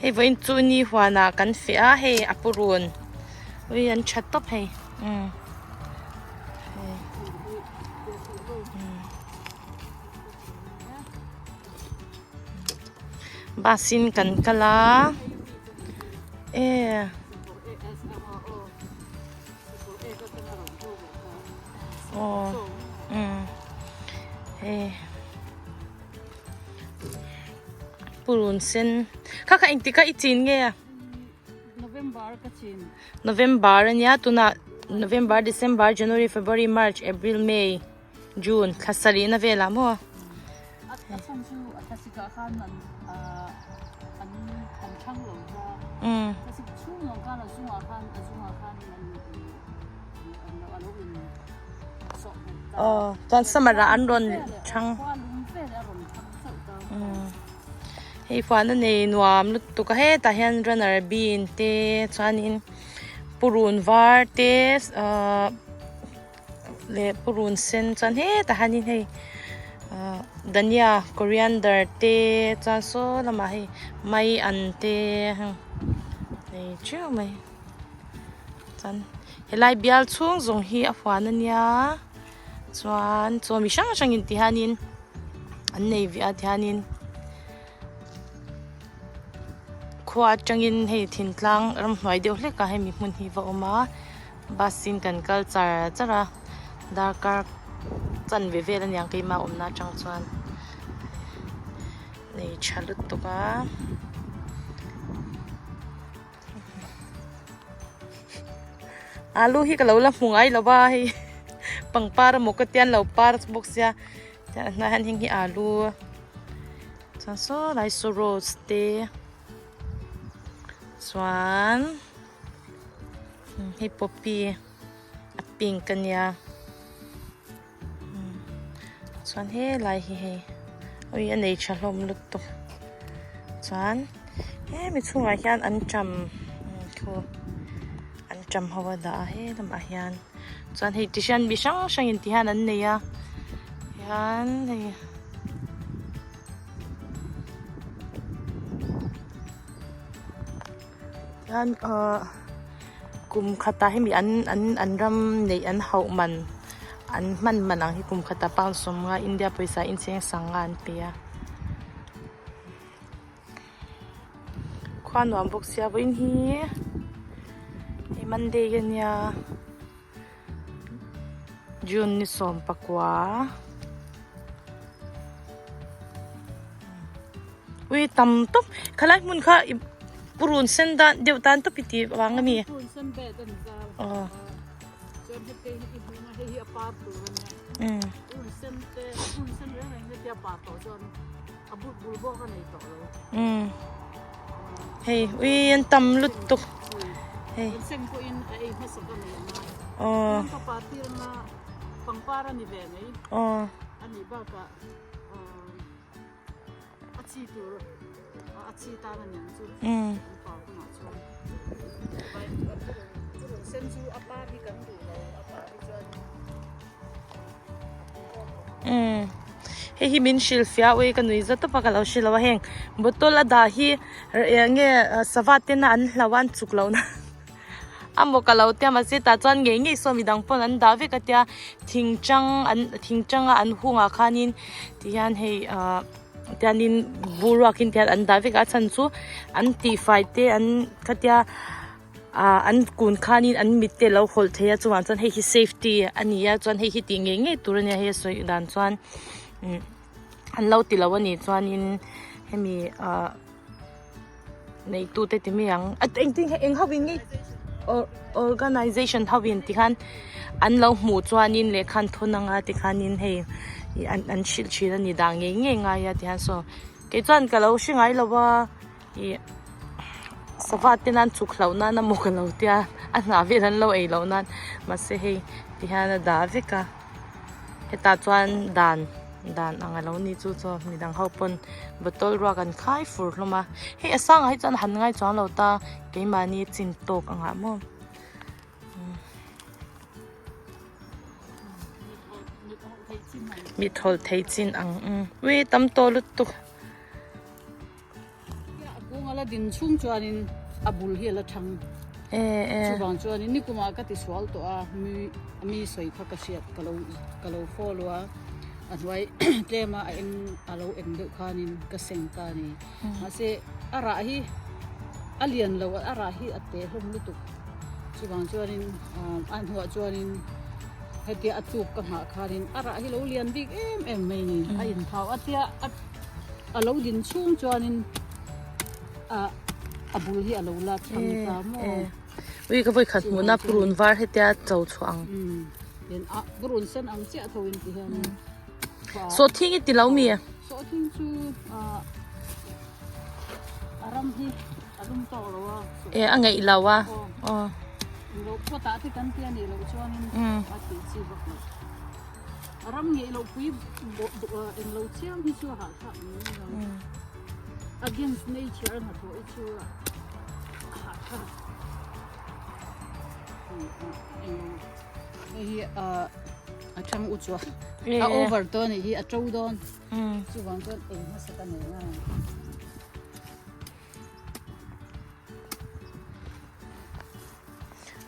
Hei vawiin chu ni huanah kan feh a hei a purun ui an tha tawp hei umm hei bus in kan kal a e aw umm hei. Purun sen kha kha engtik a i chin nge a? November ka chin. November ania tunah November, December, January, February, March, April, May, June thla sarih na velah maw? A chhan chu a thlasik ah khan an an an thang lo ta. Thlasik chhung lo khan a zungah khan a zungah khan an a lo in Aw chuan summer ah an rawn thang hei huan a nei nuam lutuk a hetah hian runner bean te chuanin purun var te ahh leh purun sen chuan hetah hianin hei ahh dhania coriander te chuan saw lamah hei mai an te heng nei teuh mai. Chuan helai bial chhung zawng hi a huan a nia chuan chaw mi hrang hrang in ti hianin an nei ve a tihianin khua atangin hei thintlang ramhnuai deuh hlek ah hemi hmun hi va awm a bus in kan kal char char a darkar chanve vel aniang keimah awmna atang chuan. Nei tha lutuk a. Alu hi ka lo la hmu ngai lo va hei pangpar emaw ka tia an lo par bawk sia tiah hnaiah hian heng hi alu chuan saw lai saw rose te chuan hei poppy a pink a nia. Chuan helai hi hei ui a nei tha hlawm lutuk chuan hemi chhungah hian anṭam khu anṭam ho a dah a he lamah hian chuan hei ti hian mi hrang hrangin ti hian an nei a hian hei hian ahh kum khatah hemi an an an ram neih an hauh man an hman man ang hi kum khatah pound sawmnga India pawisa in cheng sanga an pe a khua nuam bawk sia vawiin hi hei monday ania June ni 19. Ui tam tawp khalai hmun kha i purun sen dan deuh tan tawp i ti vang ami. Purun sen bet an zar. Aw. Chuan heti hi hmun a hei hi a par tur a nia. Purun sen te purun sen reng reng te a par tawh chuan a but bul bawk a nei tawh lo. Hei ui an tam lutuk. Hei. Purun sen pawhin a ei hmasa ka nei ang a. Aw. Ka par tir anga pangpar a ni ve mai. Aw. A nih bakah A chi tur a chi tan a niang chu an par hunah chuan purun sen chu a par hi kan duh lo a par hi chuan umm hei hi min hrilh fiah ui ka nui za tawp a ka lo hrilh lo a heng bottle a dah hi eng nge sava tena an hlau a an chuk loh nan a maw ka lo tia mahse tah chuan ngei ngei saw midang pawn an dah vek a tia thingtang an thingtanga an hungah khanin tihian hei ahh tianin boruakin tihian an dah vek a a chhan chu an tihfai te an khatia ah an kun khanin an mit te a lo hawlh thei a chuvang chuan hei hi safety a ni a chuan hei hi tih ngei ngei tur a nia hei a sawi dan chuan umm an lo ti lo a nih chuanin hemi ahh. Neitute ti mai ang a engtin nge eng ho in nge organization ho in tikhan an lo hmuh chuanin lehkha an thawn anga tikhanin hei ih an an hrilh thin a ni dah ngei ngei ngai a tihian saw kei chuan ka lo hre ngai lo a ih sava te nan chuk hlauh nan emaw ka lo tia a hnah vel an lo ei loh nan mahse hei tihian a dah vek a. Hetah chuan dan dan ang alo ni chu chu midang ho pawn bottle ruak an khai fur hlawm a hei a sangah hi chuan han ngai chuang lo ta keimahni chin tawk angah maw. Mi thawl thei chin ang ui tam tawh lutuk. la din chhung chuanin a bul hi a la thang. Chuvang chuanin nikumah ka ti sual tawh a, mi mi sawi kha ka hriat ka lo ka lo follow a, a hnuai tlema a eng a lo eng deuh khanin ka seng ta a ni. Mahse a rah hi a lian lo a, a rah hi a te hlawm lutuk. Chuvang chuanin a hnuah chuanin hetia a tluk ka nghah khanin a rah hi lo lian bik em em mai a ni. A inthau a tia a a lo din chhung chuanin a a bul hi a lo la chhang ta maw. Ui ka vawi khat hmuhna purun var hetia cho chhuah ang. Tin a purun sen ang chiah tho in ti hian. Sawhthing i ti lo mi? Sawhthing chu a ram hi a lum tawk lo a. E a ngeih lo a. Aw. Lo kawt ah te kan tia nih loh chuanin a tih chi vak lo. A ram ngeih loh pui eng lo chiam hi chu a hahthlak mai lo. Against nature a hnathawh hi chu a hahthlak. Eng lo. Hei hi a thang u chuan a over dawn a nih hi a to dawn. Chuvang chuan eng hmasa ka nei a.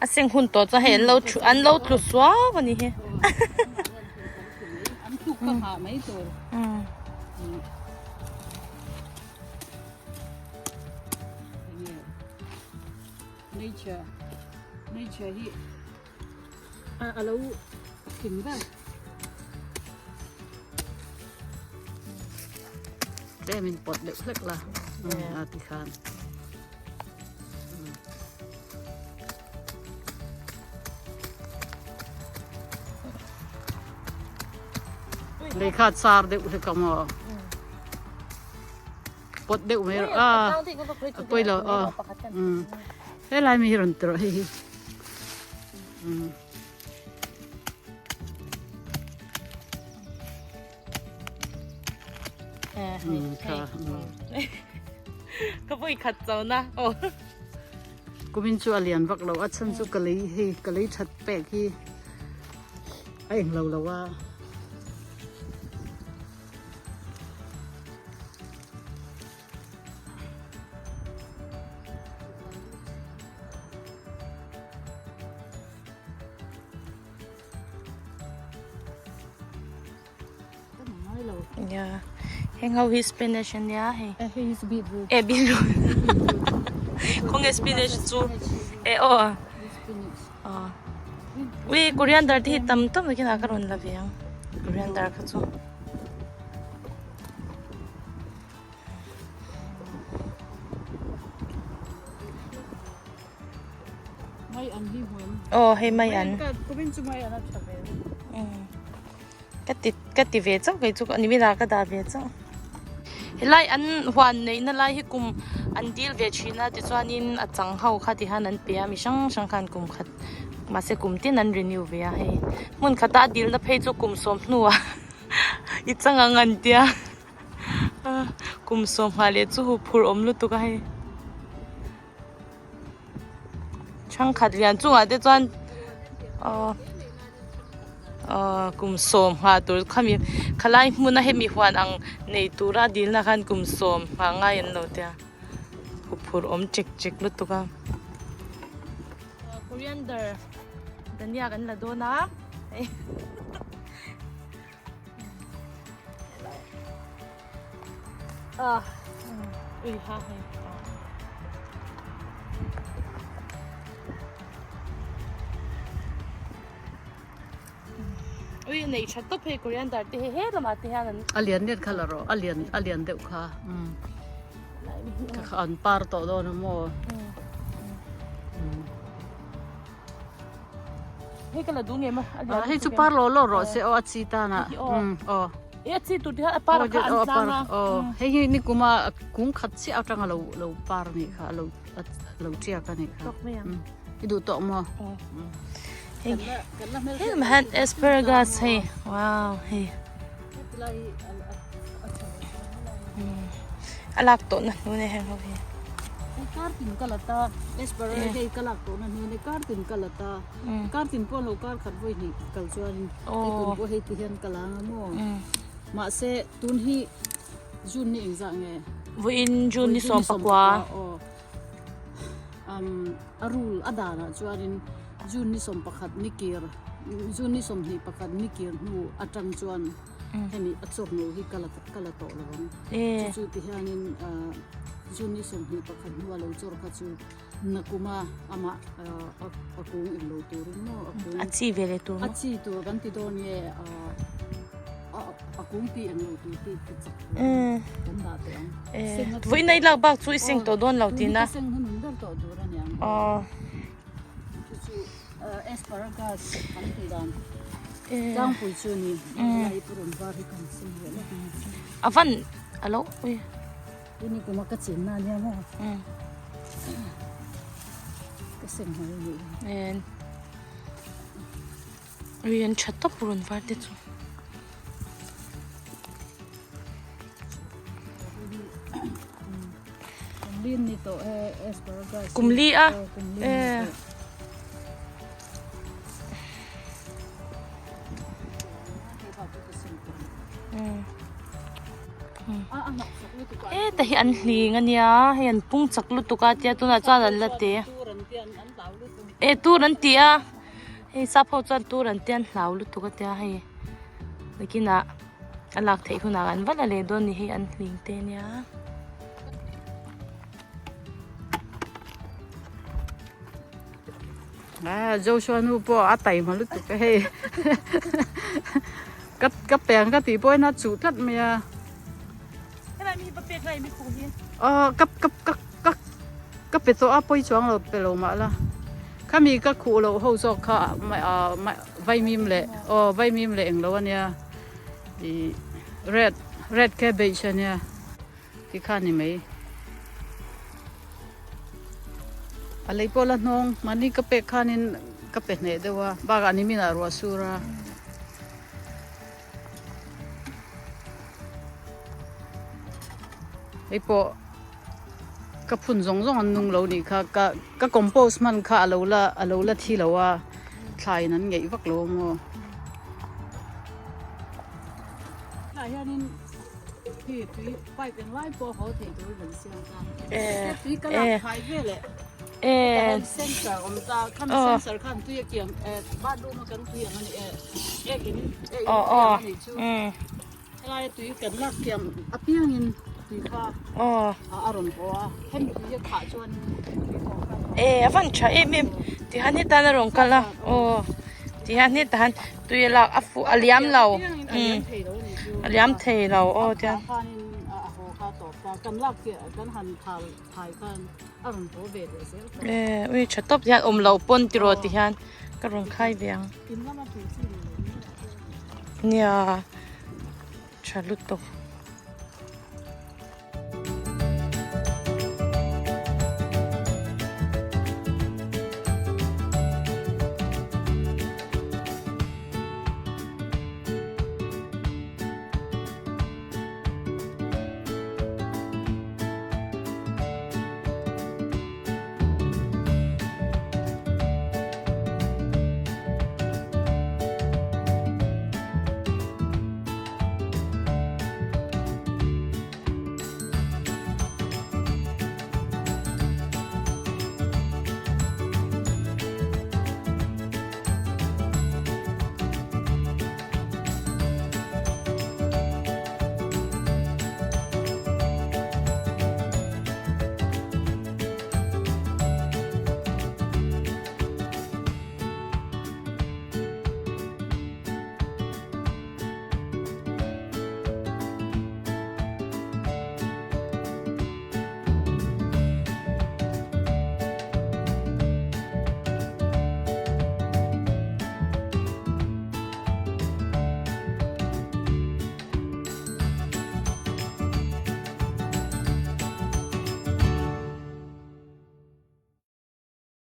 A seng hun tawh chuan hei an lo thu an lo tlu suau a ni hi. An tluk ka nghah mai tur. Nature nature hi a lo thing ber. Tlem in pawt deuh hlek la a ti khan. Lehkha char deuh hlek ang aw. Pawt deuh mai rawh a a pawi lo aw helai mi hi rawn ti rawh hei hi Ka vawi khat cho na aw. Kumin chu a lian vak lo a chhan chu ka lei hei ka lei that pek hi a eng lo lo a. Yeah. Heng ho hi spinach ania hei. Eh hei hi beetroot. Eh beetroot. Khawnge spinach chu. Eh aw. Spinach. Aw. Ui coriander te hi tam tam takin a ka rawn la ve ang. Coriander kha chu. Mai an hi hmuam. Aw hei mai an. Kumin chu mai an a tha ve. Ka ti ka ti ve chauh kei chu ni mila ka dah ve chauh. Helai an huan neihna lai hi kum an dil ve thin a tichuanin a chang ho kha ti hian an pe a mi hrang hrang khan kum khat mahse kum tin an renew ve a hei hmun khata a dilna phei chu kum sawm hnuah i chang ang an tia kum sawm nghah leh chu huphurh awm lutuk a hei. Thangkhat lian chungah te chuan aw aw kum sawm nghah tur khami khalai hmuna hemi huan ang nei tura dilna khan kum sawm nghah ngai an lo tia huphurh awm chek chek lutuk a. Coriander dhania kan la dawn a hei. Ah, ui ha hei. Ui nei tha tawp hei coriander te he he lamah te hian an A lian lian kha la rawh a lian a lian deuh kha um ka kha an par tawh dawn a maw Hei ka la duh ngei maw a hei chu par law law rawh se aw a chi tan ah um aw e a chi tur te kha a par kha an tlang a aw hei hi ni kuma kung khat chiah atang a lo lo par ni kha lo lo tiak a ni kha i duh tawh maw hei hei han asparagus hei wow hei a lak tawh na hnu ne heng ho hi kar tin ka la ta asparagus hei ka lak tawh na hnu ne kar tin ka la ta kar tin pawh lo kar khat vawi hnih kal chuan hei tun pawh hei ti hian ka la ang a maw mahse tun hi june ni engzah nge. Vawiin June ni 14. Aw. Um, a rule a danah chuanin June ni 11 ni kir June ni 21 ni kir hnu atang chuan hemi a chawhnu hi ka la ka la tawh lo ang. Chu chu ti hianin June ni 21 hnu a lo chawr kha chu Nakuma amah a kung in lo turin maw a kung a chi ve leh tur a chi tur kan ti dawn nge a kung ti eng lo tur ti ti chak tur kan dah teh ang vawiin a i lak bak chu i seng tawh dawn lo tina seng hun hun ber tawh tur a niang chu chu asparagus kan tih dan tlangpui chu ni lai purun var hi kan seng leh lawk a van alo ui Tuni kuma ka chin na nia maw? Ka seng mai a nih hi. En. Ui an tha tawp rawn var te chu. Kum li ni tawh e asparagus. Kum li a. Eh. Heta hi an hling ania hei an pung chak lutuk a tia tunah chuan an la te e tur an ti a hei sap ho chuan tur an tia an hlau lutuk a tia hei nakinah a lak theih hunah an va la leh dawn ni hei an hling te ania. Ah Joshua nu pawh a taima lutuk a hei ka ka peng ka tih pawhin a chuh tlat mai a. Helai mi hi pa pek lai mi khuh hi. Aw ka ka ka ka ka pe tawh a pawi chuang lo pe lo mah la khami ka khuh loh ho zawk kha vaimim leh aw vaimim leh englo ania ih red red cabbage ania. Ti kha ni mai. A lei pawh la hnawng mahni ka pek khanin ka pe hneh deuh a bakah nimin ah ruah sur a. Hei pawh ka phun zawng zawng an nung lo nih kha ka ka compost hman kha a lo la a lo la thi lo a thlaiin an ngeih vak lo maw. Tah hianin. E a van tha em em tihian hetan a rawn kal a aw tihian hetah hian tui a lak a fuh a liam lo a liam thei lo aw tiang e ui tha tawp tihian awm loh pawn tiraw tihian ka rawn khai ve ang nia tha lutuk.